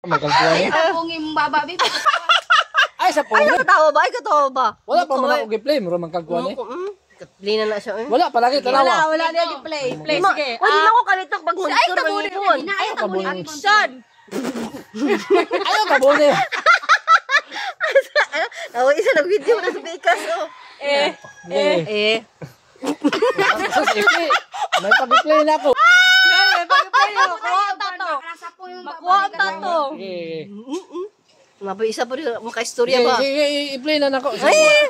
Magkagkuha niya. Sa pungin mong baba, babe. Ay, sa Ay, pungin. nakatawa ba? Ay, katawa ba? Wala pa man ako gi-play. Mura magkagkuha niya. Play na na siya eh. Wala palagi, Wala, tanawa. wala niya play. Play, sige. Uy, di na ako kalitok pag Ay, monitor tabunin. man yun. Ay, tabunin. Action! Ayaw ka bone. Ako isa nag-video na sa Pikas oh. Eh, Eh. Eh. Sus, i-play. May pag-play na ako. Gani, pag-play mo, makuha ang tato. Sa pungin mong baba. Makuha ang tato. Sige, Maboy isa pa rin makaistorya sige. ba? Sige, i-play na nako. Gagir.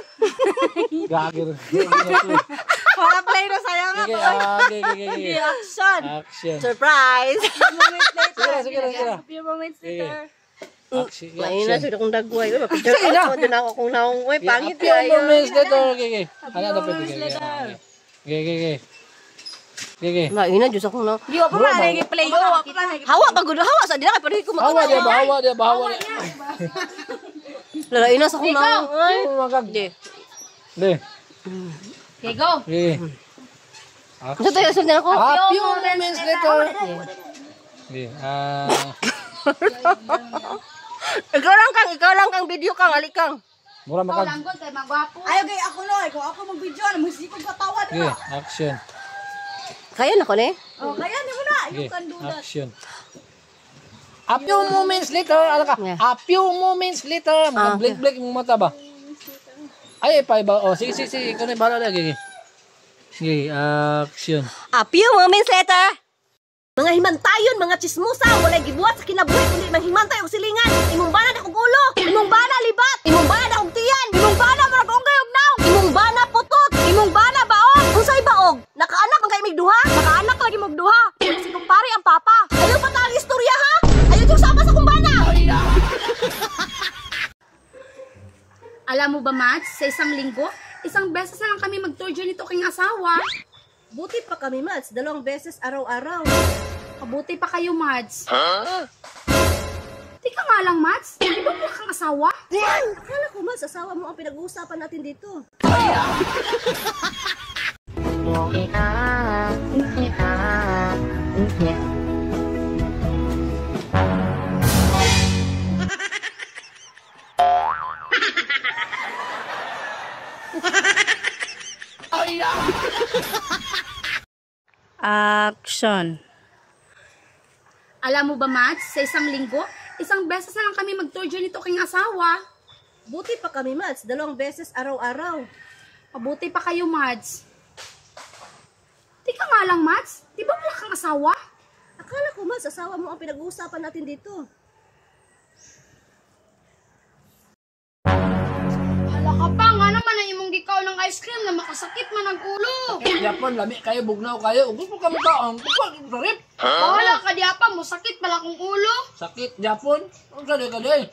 Para-play na sayang Sige, ako. sige, sige, sige. Action! Action. Surprise! Moments later. Sige na, sige na, sige na. Few moments later. Action. May na sila kong dagway. Uy, mapicture Sige na. ako. Doon ako kung naong. Uy, pangit A few kayo. moments later. Okay, okay. Ano na pwede? Sige, sige, sige. Sige. Maina, Diyos akong naong. Di pa man play. Hawa pa gulo, hawa sa dila kay pareho ko Hawa makita. dia ba? Hawa dia ba? Hawa dia. Lalaina sa akong naong. Ay. Magkag. Di. Di. Okay, go. Sige. Sa tayo sundan ako. A few moments later. Sige. Ikaw lang kang video kang alik kang. Mura Ikaw makag. lang gud kay magwapo. Ayaw kay ako no, ikaw ako mag-video, ano musipag katawa Sige, action. Kaya na ko ni. Oh, kaya ni mo na, Sige, you can do that. action. A few moments later, ano ka? Yeah. A few moments later, mga blink-blink mong mata ba? Ay, pa iba. Oh, sige, sige, sige. Ikaw na yung bahala na. Sige. Sige, action. A few moments later. Mga himantayon, mga chismosa, walay gibuhat sa kinabuhi kundi manghimantay og silingan. Imong bana na kog ulo, imong bana libat, imong bana na og tiyan, imong bana murag unggay og naong, imong bana putot, imong bana baog. Unsay baog? Nakaanak man kay mig duha? Nakaanak lagi mog duha. Si kumpare ang papa. Ayaw pa ta ang istorya ha? Ayaw yung sama sa kong bana. Alam mo ba, Mads, sa isang linggo, isang beses na lang kami mag-torture nito aking asawa. Buti pa kami, Mads. 2 beses araw-araw. Mabuti pa kayo, Mads. Huh? Teka nga lang, Mads. Di ba wala kang asawa? Akala ko, Mads, asawa mo ang pinag-uusapan natin dito. Action. Alam mo ba, Mads, sa isang linggo, isang beses na lang kami mag-torture nito aking asawa. Buti pa kami, Mads. 2 beses araw-araw. Mabuti pa kayo, Mads. Teka nga lang, Mads. Di ba wala kang asawa? Akala ko, Mads, asawa mo ang pinag-uusapan natin dito. Hala ka pa, nga naman ang imong gikaw ng ice cream na makasakit man ang ulo. Japon, lami kayo, bugnaw kayo. Gusto mo ka mukhaon. Sarip. Bahala ka di pa, musakit pala kong ulo. Sakit, Japon. Ang sali ka din.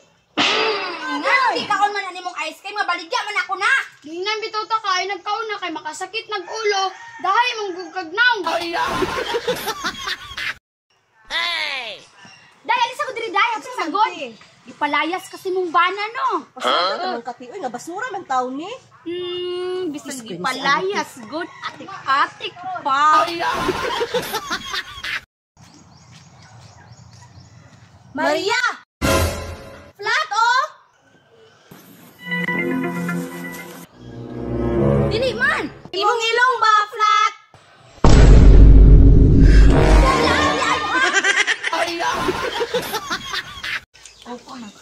Nga, di kaon man ani mong ice cream, mabaligya man ako na. Tingnan bitaw ta kay nagkaon na kay makasakit nag ulo, dahil mong gugagnaw. Ay! Dahil alis ako diri dahil sa sagot. Gipalayas kasi mong bana no. Pasura naman kati. Uy, nga basura man taon ni. Bisan gipalayas good atik-atik pa. Maria! Flat, oh! Dili man. Imong ilong ba, flat?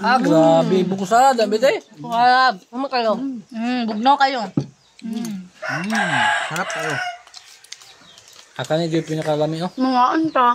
Ah, grabe. Buko salad, bite. Sarap. Ano kayo? Bugnaw kayo. Sarap kayo. Akala niyo yung pinakalami, oh. Mga unta.